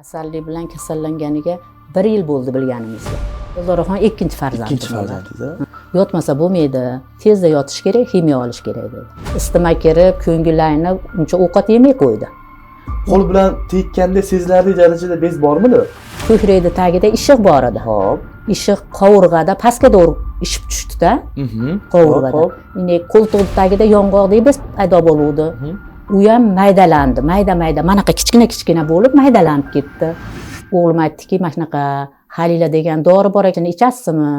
Kasallik bilan kasallanganiga 1 yil bo'ldi bilganimizga. Dildoraxon ikkinchi farzandi. Ikkinchi farzandingiz, a? Yotmasa bo'lmaydi, tezda yotish kerak, ximiya olish kerak dedi. Isitma kirib, ko'ngil aynib, uncha ovqat yemay qo'ydi. Qo'l bilan tekkanda sezilarli darajada bez bormidi? Ko'krakni tagida ishiq bor edi. Xo'p. Ishiq qovurg'ada pastga to'g'ri ishib tushdi-da, qovurg'ada. Xo'p. Endi qo'ltiq tagida yong'oqdek bez paydo bo'luvdi. U ham maydalandi, mayda-mayda, manaqa kichkina-kichkina bo'lib maydalanib ketdi. O'g'lim aytdiki, mana shunaqa Halila degan dori bor ekan, ichasizmi?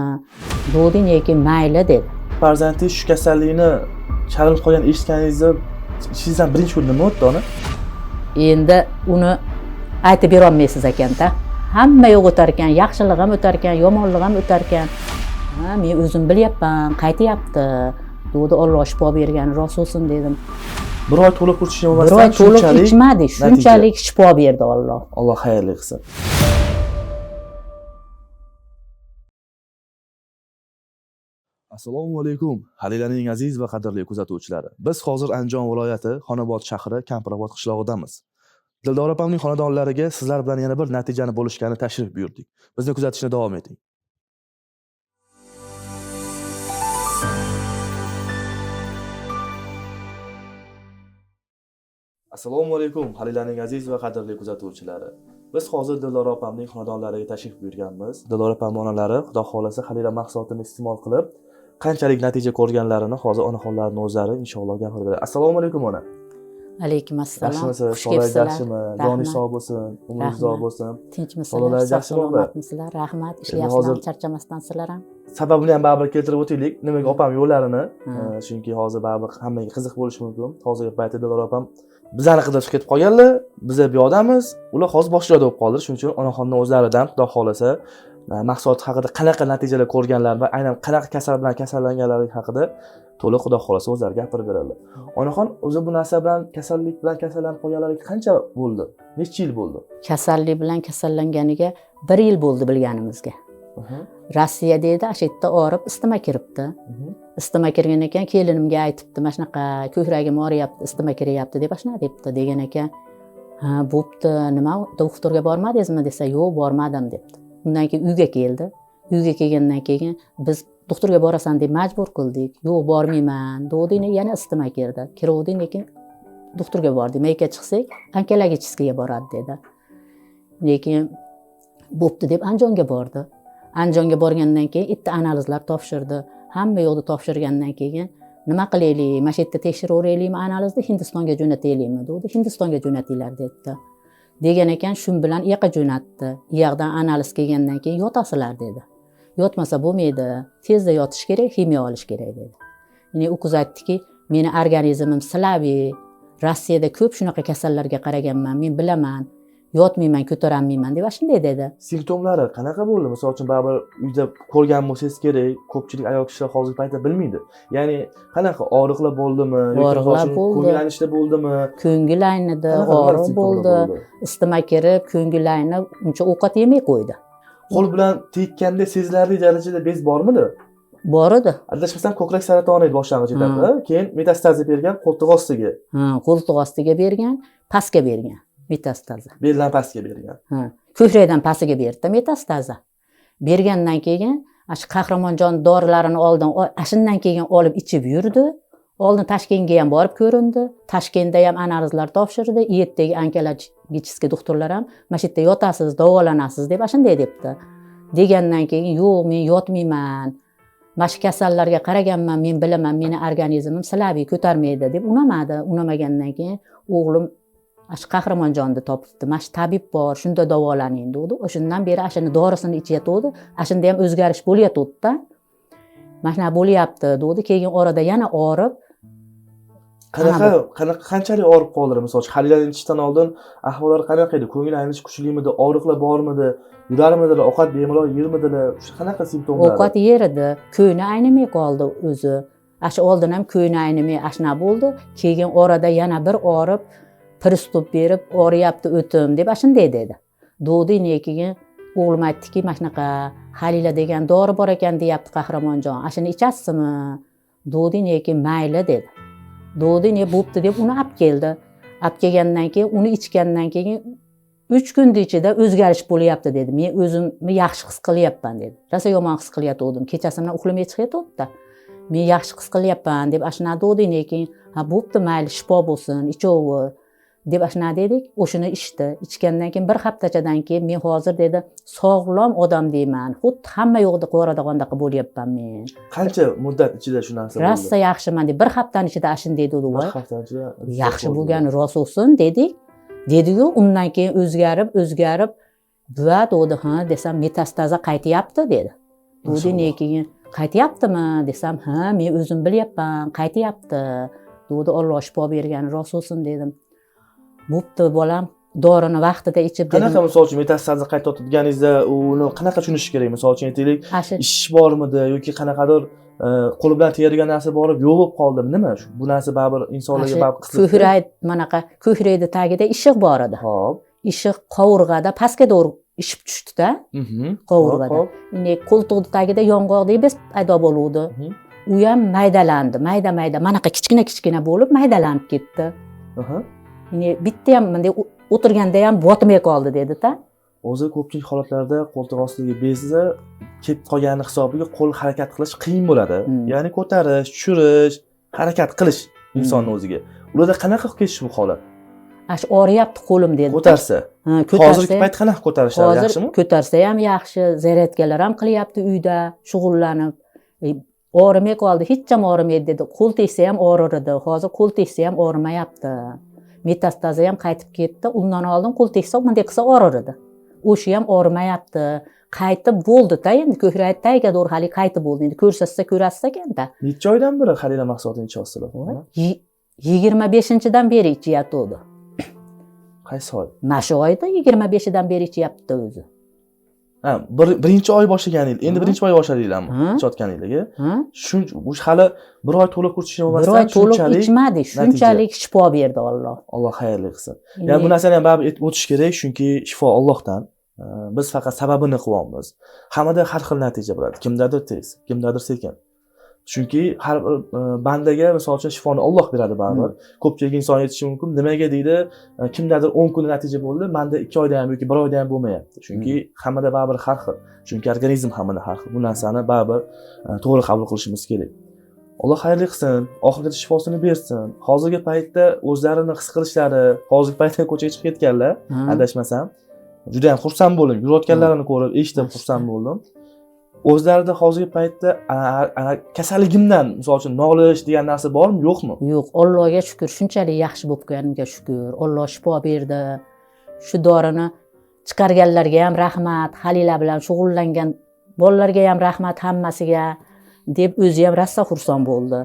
Dedi, lekin mayli dedi. Farzandingiz shu kasallikni chalinib qolgan eshitganingizda ichingizdan birinchi bo'lib nima o'tdi ona? Endi uni aytib bera olmaysiz ekanda. Hamma yo'q o'tar ekan, yaxshilik ham o'tar ekan, yomonlik ham o'tar ekan. Ha, men o'zim bilyapman, qaytyapti. Dedi, Alloh shifo bergan, rost bo'lsin dedim. Bir oy to'liq kurs Bir oy ichmasdan to'liq shunchalik ichmadik, shunchalik shifo berdi Alloh. Alloh xayrli qilsin. Assalomu alaykum, Halilaning aziz va qadrli kuzatuvchilari. Biz hozir Andijon viloyati Xonobod shahri Kampirobod qishlog'idamiz. Dildora opamning xonadonlariga sizlar bilan yana bir natijani bo'lishgani tashrif buyurdik. Bizni kuzatishni davom eting. Assalomu alaykum, Halilaning aziz va qadrli kuzatuvchilari. Biz hozir Dildora opamning xonadonlariga tashrif buyurganmiz. Dildora opam onalari Xudo xolasa Halila mahsulotini iste'mol qilib, qanchalik natija ko'rganlarini hozir onaxonlarning o'zlari inshaalloh gapirib beradi. Assalomu alaykum ona. Alaykum assalom. Yaxshimisiz? Xush Sog'ligingiz kelibsizlar. yaxshimi? Rahmat. Joningiz sog' bo'lsin, umringiz uzoq Rahmat. bo'lsin. Tinchmisizlar? Sog'ligingiz Sog' yaxshimi opa? salomatmisizlar? Rahmat. Endi Ishlayapsizlar, hozir charchamasdan sizlar ham. Sababini ham baribir keltirib o'taylik. Nimaga opam yo'llarini, chunki hozir baribir hammaga qiziq bo'lishi mumkin. Hozirgi paytda Dildora opam bizani qidirib ketib qolganlar, biz bu yoqdamiz, ular hozir boshqa joyda bo'lib qoldi. Shuning uchun onaxonning o'zlaridan Xudo xolasa mahsulot haqida qanaqa natijalar ko'rganlar va aynan qanaqa kasal bilan kasallanganlari haqida to'liq Xudo xolasa o'zlari gapirib beradilar. Onaxon o'zi bu narsa bilan kasallik bilan kasallanib qolganlariga qancha bo'ldi? Necha yil bo'ldi? Kasallik bilan kasallanganiga 1 yil bo'ldi bilganimizga. Rossiyada edi, o'sha yerda og'rib isitma kiribdi. Isitma kirgan ekan, kelinimga aytibdi, mana shunaqa ko'kragim og'riyapti, isitma kiryapti deb, shunaqa debdi degan ekan. Ha, bo'pti, nima doktorga bormadingizmi desa, yo'q, bormadim debdi. Undan keyin uyga keldi. Uyga kelgandan keyin biz doktorga borasan deb majbur qildik. Yo'q, bormayman dedi, yana isitma kirdi. Kiruvdi, lekin doktorga bordik. Mayka chiqsak, onkologическийga boradi dedi. Lekin bo'pti deb Andijonga bordi. Andijonga borgandan keyin itta analizlar topshirdi. Hamma yo'qni topshirgandan keyin nima qilaylik, mana shu yerda tekshiraveraylikmi analizni, Hindistonga jo'nataylikmi dedi. Hindistonga jo'natinglar debdi. Degan ekan, shun bilan u yoqqa jo'natdi. U yoqdan analiz kelgandan keyin yotasizlar dedi. Yotmasa bo'lmaydi, tezda yotish kerak, ximiya olish kerak dedi. Endi u qiz aytdiki, meni organizmim slabi, Rossiyada ko'p shunaqa kasallarga qaraganman, men bilaman, yotmayman, ko'tarolmayman deb shunday dedi. Simptomlari qanaqa bo'ldi? Misol uchun baribir uyda ko'rgan bo'lsangiz kerak, ko'pchilik ayol kishilar hozirgi paytda bilmaydi. Ya'ni qanaqa og'riqlar bo'ldimi? Yoki Og'riqlar bo'ldi. Ko'ngil aynishlar bo'ldimi? Ko'ngil aynidi, Qanaqa og'riq simptomlar bo'ldi. bo'ldi? Isitma kirib, ko'ngil aynib, uncha ovqat yemay qo'ydi. Qo'l bilan tekkanda sezilarli darajada bez bormidi? Bor edi. Adashmasam ko'krak saratoni edi boshlang'ich etapda, keyin metastaza bergan qo'ltiq ostiga. Ha, qo'ltiq ostiga bergan, pastga bergan metastaza. Beldan pastga bergan. Ha, ko'krakdan pastiga berdi metastaza. Bergandan keyin shu Qahramonjon dorilarini oldin, shundan keyin olib ichib yurdi. Oldin Toshkentga ham borib ko'rindi. Toshkentda ham analizlar topshirdi. U yerdagi onkologический doktorlar ham mana shu yerda yotasiz, davolanasiz deb shunday debdi. Degandan keyin yo'q, men yotmayman. Mana shu kasallarga qaraganman, men bilaman, meni organizmim slabi ko'tarmaydi deb unamadi. Unamagandan keyin o'g'lim shu Qahramonjonni topibdi. Mana shu tabib bor, shunda davolaning dedi. O'shandan beri shuni dorisini ichayotgandi. Shunda ham o'zgarish bo'layotgandi-da. Mana shunaqa bo'lyapti dedi. Keyin orada yana og'rib, Qanaqa qanchalik og'rib qoldi? Misol uchun Halilani ichishdan oldin ahvollari qanaqa edi? Ko'ngil aynish kuchlimidi, og'riqlar bormidi, yurarmidilar, ovqat bemalol yermidilar? Shu qanaqa simptomlar? Ovqat yer edi, ko'ngli aynimay qoldi o'zi. Shu oldin ham ko'ngli aynimay ashna bo'ldi. Keyin orada yana bir og'rib, pristup berib, og'riyapti o'tim deb shunday dedi. Dedi, keyin o'g'lim aytdiki, mana shunaqa Halila degan dori bor ekan deyapti Qahramonjon. Shuni ichasizmi? Dedi, keyin mayli dedi. Dedi, ne bo'pti deb uni olib keldi. Olib kelgandan keyin uni ichgandan keyin 3 kunni ichida o'zgarish bo'lyapti dedi. Men o'zimni yaxshi his qilyapman dedi. Rosa yomon his qilayotgandim. Kechasi bilan uxlamay chiqayotgandi. Men yaxshi his qilyapman deb ashuna dedi, lekin ha bo'pti, mayli, shifo bo'lsin, ichaver deb ashuna dedik. O'shini ichdi. Ichgandan keyin bir haftachadan keyin men hozir dedi sog'lom odam deyman. Xuddi hamma yo'qda qo'radigandaqa bo'lyapman men. Qancha muddat ichida shu narsa bo'ldi? Rosa yaxshiman deb bir haftani ichida ashun dedi. Bir haftani ichida yaxshi bo'lgani rost bo'lsin dedik. Dediyu undan keyin o'zgarib o'zgarib buva dedi, ha desam metastaza qaytyapti dedi. Dedi keyin qaytyaptimi desam, ha men o'zim bilyapman, qaytyapti. Dedi Alloh shifo bergani rost bo'lsin dedim. Bo'pti bolam, dorini vaqtida ichib dedim. Qanaqa misol uchun metastaza qaytyapti deganingizda uni qanaqa tushunish kerak? Misol uchun aytaylik, ish bormidi yoki qanaqadir qo'li bilan tegadigan narsa borib yo'q bo'lib qoldimi? Nima shu? Bu narsa baribir insonlarga baribir qisib. Ko'krak manaqa ko'krakni tagida ishiq bor edi. Xo'p. Ishiq qovurg'ada pastga to'g'ri ishib tushdi-da. Qovurg'ada. Endi qo'ltiqni tagida yong'oqdek bez paydo bo'luvdi. U ham maydalandi, mayda-mayda, manaqa kichkina-kichkina bo'lib maydalanib ketdi. Endi bitta ham bunday o'tirganda ham botmay qoldi dedi-da. O'zi ko'pchilik holatlarda qo'ltiq ostidagi bezni ketib qolgani hisobiga qo'l harakat qilish qiyin bo'ladi. Ya'ni ko'tarish, tushirish, harakat qilish insonning o'ziga. Ularda qanaqa ketish bu holat? Ash og'riyapti qo'lim dedi. Ko'tarsa. Ha, ko'tarsa. Hozirgi payt qanaqa ko'tarishlari yaxshimi? Ko'tarsa ham yaxshi, zaryadkalar ham qilyapti uyda, shug'ullanib. Og'rimay qoldi, hech ham og'rimaydi dedi. Qo'l tegsa ham og'rir edi. Hozir qo'l tegsa ham og'rimayapti. Metastaza ham qaytib ketdi. Undan oldin qo'l tegsa bunday qilsa og'rir edi. O'sha ham og'rimayapti. Qaytib bo'ldi-da endi ko'krak tagiga to'g'ri hali qaytib bo'ldi. Endi ko'rsatsa ko'rasiz ekanda. Necha oydan beri Halila mahsulotini ichyapsizlar? 25-dan beri ichyapti. Qaysi oy? Mana shu oyda 25-dan beri ichyapti o'zi. Ha, birinchi oy boshlaganingiz, endi birinchi oy boshladinglarmi? Ichayotganingizga? Shuncha, bu hali bir oy to'liq kurs ichmasdan, bir oy to'liq ichmadik, shunchalik shifo berdi Alloh. Alloh xayrli qilsin. Ya'ni bu narsani ham baribir aytib o'tish kerak, chunki shifo Allohdan. Biz faqat sababini qilyapmiz. Hammada har xil natija bo'ladi. Kimdadir tez, kimdadir sekin. Chunki har bir bandaga misol uchun shifoni Alloh beradi baribir. Ko'pchilik inson aytishi mumkin, nimaga deydi, kimdadir 10 kunda natija bo'ldi, menda 2 oyda ham yoki 1 oyda ham bo'lmayapti. Chunki hammada baribir har xil. Chunki organizm hammada har xil. Bu narsani baribir to'g'ri qabul qilishimiz kerak. Alloh xayrli qilsin, oxiratda shifosini bersin. Hozirgi paytda o'zlarini his qilishlari, hozirgi paytda ko'chaga chiqib ketganlar, adashmasam, juda ham xursand bo'ldim. Yurayotganlarini ko'rib, eshitib xursand bo'ldim. O'zlarida hozirgi paytda kasalligimdan misol uchun nolish degan narsa bormi, yo'qmi? Yo'q, Allohga shukr, shunchalik yaxshi bo'lib qolganimga shukr. Alloh shifo berdi. Shu dorini chiqarganlarga ham rahmat, Halila bilan shug'ullangan bolalarga ham rahmat hammasiga deb o'zi ham rosa xursand bo'ldi.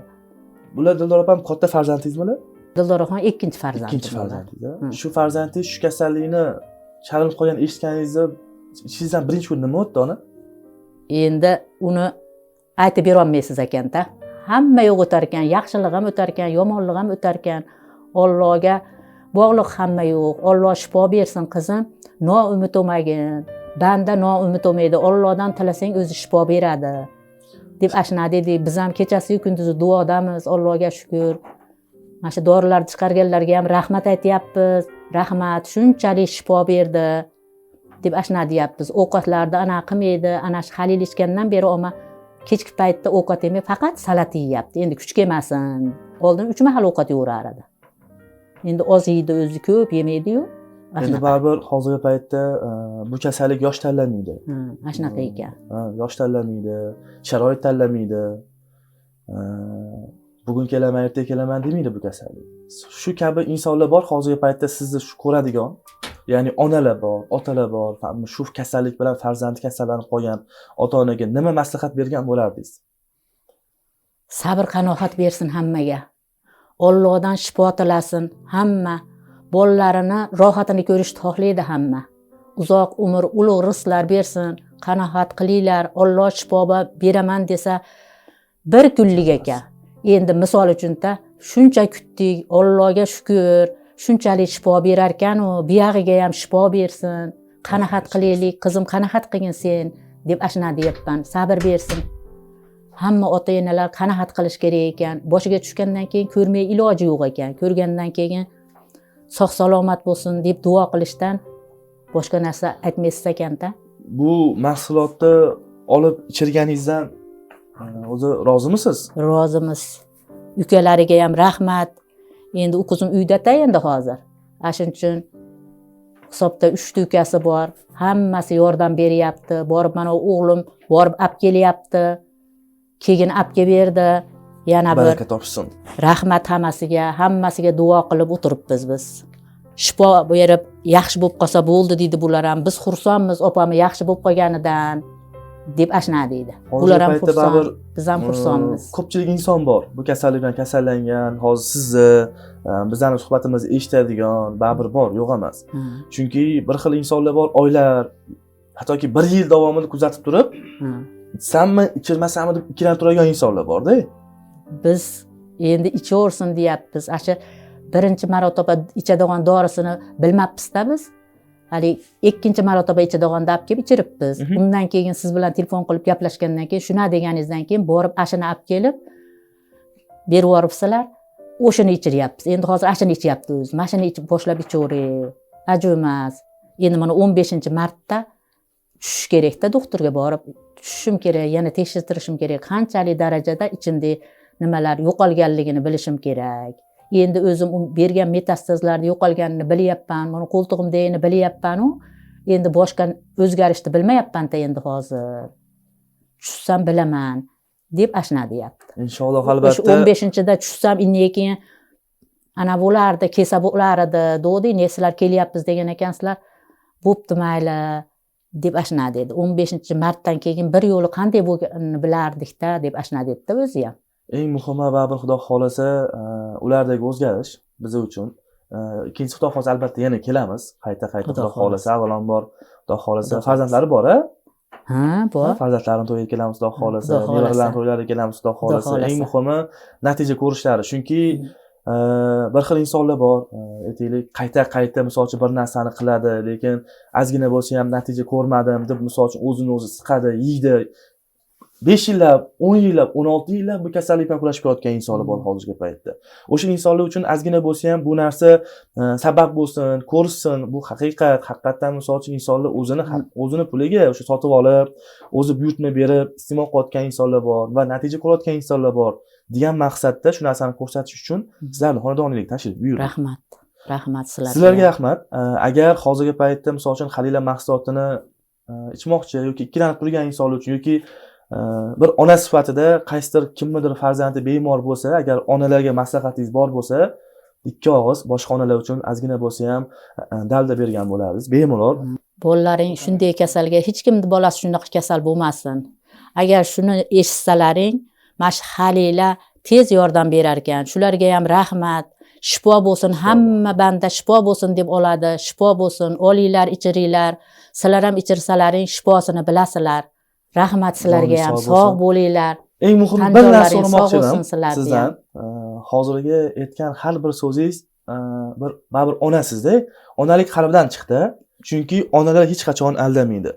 Bular Dildor opam katta farzandingizmi? Dildor opam ikkinchi farzandim. Ikkinchi farzandingiz. Shu farzandingiz shu kasallikni chalinib qolgan eshitganingizda ichingizdan birinchi kun nima o'tdi ona? Endi uni aytib bera olmaysiz ekanda. Hamma yo'q o'tar ekan, yaxshilik ham o'tar ekan, yomonlik ham o'tar ekan. Allohga bog'liq hamma yo'q. Alloh shifo bersin qizim, noumid bo'lmagin. Banda noumid bo'lmaydi. Allohdan tilasang o'zi shifo beradi. Deb ashna dedik. Biz ham kechasi kunduzi duodamiz, Allohga shukr. Mana shu dorilarni chiqarganlarga ham rahmat aytyapmiz. Rahmat, shunchalik shifo berdi deb ashna deyapmiz. Ovqatlarni ana qilmaydi, ana shu Halil ichgandan beri oma kechki paytda ovqat yemay faqat salat yeyapti. Endi kuch kelmasin. Oldin 3 mahal ovqat yeyaverar edi. Endi oz yeydi, o'zi ko'p yemaydi-yu. Endi baribir hozirgi paytda bu kasallik yosh tanlamaydi. Ha, shunaqa ekan. Ha, yosh tanlamaydi, sharoit tanlamaydi. Bugun kelaman, ertaga kelaman demaydi bu kasallik. Shu kabi insonlar bor hozirgi paytda sizni shu ko'radigan, ya'ni onalar bor, otalar bor, shu kasallik bilan farzandi kasallanib qolgan ota-onaga nima maslahat bergan bo'lardingiz? Sabr qanoat bersin hammaga. Allohdan shifo tilasin hamma. Bolalarini rohatini ko'rishni xohlaydi hamma. Uzoq umr, ulug' rizqlar bersin, qanoat qilinglar. Alloh shifo beraman desa bir kunlik ekan. Endi misol uchun-da shuncha kutdik, Allohga shukr, shunchalik shifo berar ekan-u, buyog'iga ham shifo bersin. Qanoat qilaylik, qizim qanoat qilgin sen deb ashna deyapman. Sabr bersin. Hamma ota-onalar qanoat qilish kerak ekan. Boshiga tushgandan keyin ko'rmay iloji yo'q ekan. Ko'rgandan keyin sog' salomat bo'lsin deb duo qilishdan Boshqa narsa aytmaysiz ekanda. Bu mahsulotni olib ichirganingizdan o'zi rozimisiz? Rozimiz. Ukalariga ham rahmat. Endi u qizim uyda-da endi hozir. Ana shuning uchun hisobda 3 ta ukasi bor. Hammasi yordam beryapti. Borib mana o'g'lim borib olib kelyapti. Keyin olib kelib berdi. Yana bir baraka topsin. Rahmat hammasiga, hammasiga duo qilib o'tiribmiz biz. Shifo berib yaxshi bo'lib qolsa bo'ldi deydi bular ham. Biz xursandmiz opam yaxshi bo'lib qolganidan deb ashna deydi. Bular ham xursand, biz ham xursandmiz. Ko'pchilik inson bor bu kasallik bilan kasallangan, hozir sizni, bizlarni suhbatimizni eshitadigan baribir bor, yo'q emas. Chunki bir xil insonlar bor, oylar, hattoki bir yil davomida kuzatib turib, ichsammi, ichirmasammi deb ikkilanib turadigan insonlar borda. Biz endi ichaversin deyapmiz. Asha birinchi marotaba ichadigan dorisini bilmabmiz-da biz. Hali ikkinchi marotaba ichadiganda olib kelib ichiribmiz. Undan keyin siz bilan telefon qilib gaplashgandan keyin, shuna deganingizdan keyin borib ashini olib kelib berib yuboribsizlar. O'shani ichiryapmiz. Endi hozir ashini ichyapti o'zi. Mashini ichib boshlab ichavering. Ajoyib emas. Endi mana 15-martda tushish kerakda, doktorga borib tushishim kerak, yana tekshirtirishim kerak. Qanchalik darajada ichimda nimalar yo'qolganligini bilishim kerak. Endi o'zim bergan metastazlarni yo'qolganini bilyapman, buni qo'ltig'imdagini bilyapman-u, endi boshqa o'zgarishni bilmayapman-da endi hozir. Tushsam bilaman deb ashna deyapti. Inshaalloh, O'sha albatta. 15-da tushsam indan keyin ana bo'lardi, kelsa bo'lar edi, degdi, ne sizlar kelyapmiz degan ekansizlar. Bo'pti mayli deb ashna dedi. 15-martdan keyin bir yo'li qanday bo'lganini bilardikda deb ashna dedida o'zi ham. Eng muhimi baribir Xudo xolasa, ulardagi o'zgarish biz uchun. Ikkinchi Xudo xolasa albatta yana kelamiz. Qayta-qayta Xudo Xudo xolasa, avvalambor Xudo xolasa Xudo farzandlari bor, a? Ha, bor. Farzandlarini to'yiga kelamiz Xudo xolasa, Xudo xolasa. nevaralarini to'ylariga kelamiz Xudo xolasa. Xudo Eng xolasa. muhimi natija ko'rishlari. Chunki bir xil insonlar bor, aytaylik, qayta-qayta misol uchun bir narsani qiladi, lekin ozgina bo'lsa ham natija ko'rmadim deb misol uchun o'zini o'zi siqadi, yeydi. 5 yillab, 10 yillab, 16 yillab bu kasallik bilan kurashib kelayotgan insonlar bor hozirgi paytda. O'sha insonlar uchun ozgina bo'lsa ham bu narsa sabab bo'lsin, ko'rsin, bu haqiqat, haqiqatdan misol uchun insonlar o'zini puliga o'sha sotib olib, o'zi buyurtma berib iste'mol qilayotgan insonlar bor va natija ko'rayotgan insonlar bor degan maqsadda shu narsani ko'rsatish uchun sizlarni xonadoningizga tashrif buyurdik. Rahmat. Rahmat sizlarga. Sizlarga rahmat. Agar hozirgi paytda misol uchun Halila mahsulotini ichmoqchi yoki ikkilanib turgan insonlar uchun yoki bir ona sifatida qaysidir kimnidir farzandi bemor bo'lsa, agar onalarga maslahatingiz bor bo'lsa, ikki og'iz boshqa onalar uchun ozgina bo'lsa ham dalda bergan bo'lardiz. Bemalol. Bolalaring shunday kasalga, hech kimning bolasi shunaqa kasal bo'lmasin. Agar shuni eshitsalaring, mana shu Halila tez yordam berar ekan. Shularga ham rahmat. Shifo bo'lsin, hamma banda shifo bo'lsin deb oladi. Shifo bo'lsin, olinglar, ichiringlar. Sizlar ham ichirsalaring shifosini bilasizlar. Rahmat sizlarga ham, Joningiz sog' sog' bo'lsin. bo'linglar. Eng muhimi bir narsa Tanjonlaring sog' so'ramoqchi edim bo'lsin sizlarga sizdan. ham. Hozirgi aytgan har bir so'zingiz bir baribir onasizda, onalik qalbdan chiqdi. Chunki onalar hech qachon aldamaydi.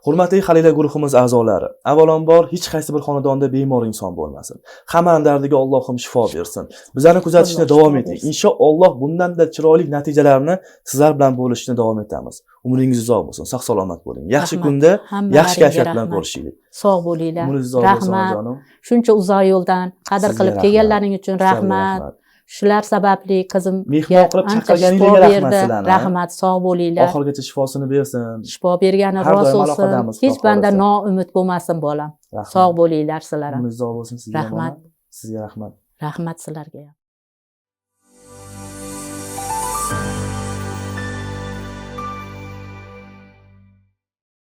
Hurmatli Halila guruhimiz a'zolari, avvalambor hech qaysi bir xonadonda bemor inson bo'lmasin. Hammani dardiga Allohim shifo bersin. Bizlarni kuzatishni Alloh davom shifo eting. bersin. Inshaalloh bundan-da chiroyli natijalarni sizlar bilan bo'lishni davom etamiz. Umringiz uzoq bo'lsin, sog' salomat bo'ling. Yaxshi Rahmat. kunda, yaxshi Hammalaringga kayfiyat bilan rahmat. ko'rishaylik. Sog' bo'linglar. Umringiz uzoq bo'lsin, Rahmat. onajonim. Shuncha uzoq yo'ldan qadr Sizga qilib rahmat. kelganlaring uchun Sizlarga rahmat. rahmat. Shular sababli qizim Mehmon qilib ancha chaqirganingizga shifo rahmat berdi. sizlarni. Rahmat, sog' bo'linglar. Oxirigacha shifosini bersin. Shifo bergani Har doim rost bo'lsin. aloqadamiz, Hech Xudo banda xohlasa. noumid bo'lmasin bolam. Rahmat. Sog' bo'linglar sizlar ham. Umringiz uzoq bo'lsin sizga. Rahmat. Sizga rahmat. Rahmat sizlarga ham.